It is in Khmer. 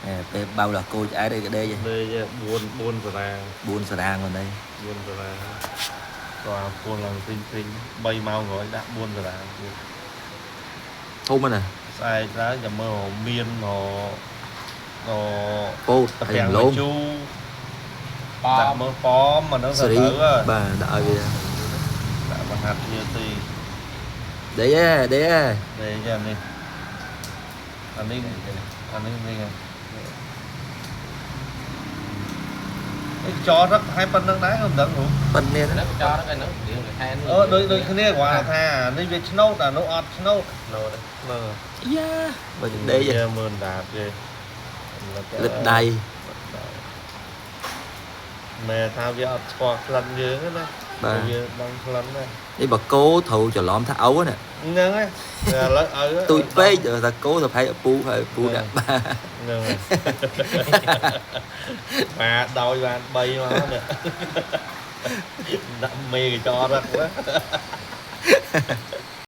អេពេលបៅដល់គោឆ្អែតអីក៏ដេក ដេក4 4សារាង 4សារាងហ្នឹង 4សារាងក៏អាពូនឡើងព្រីងព្រីង3ម៉ោងក្រោយដាក់4សារាងទៀត ធំណាស់ ស្អែកឡើងចាំមើលមានររ ពោត តាពាំង ហើយលោម ជូ ប៉ ដាក់មើលប៉មអាហ្នឹង សេរី ទៅ បាទដាក់ឲ្យវា ដាក់បង្ហាត់គ្នាទី ដេកឯដេកឯ ដេកយ៉ាងនេះអានេះអានេះនេះអីចោរឹកហើយប៉ុណ្្នឹងដែរមិនដឹងហ៎ ប៉ុននេះ ហ្នឹងចោលហ្នឹងហ្នឹងរឿងវាហែន អឺដូចដូចគ្នាគ្រាន់តែថានេះវាឆ្នោតអានោះអត់ឆ្នោត ណូត មើល យ៉ាបើដេក វាមើលដាបគេ លឹកដៃ មែថាវាអត់ស្គាល់ក្លិនយើងទេណា បាទ វាដឹងក្លិនណា នេះបើគោត្រូវច្រឡំថាឪណា ហ្នឹងហើយឥឡូវឲ្យ ទូចពេកថាគោទៅផែឪពូហើយឪពូដាក់បាទ ហ្នឹងហើយបាទដោយបាន3មកនេះដាក់មេកញ្ចក់រឹកណា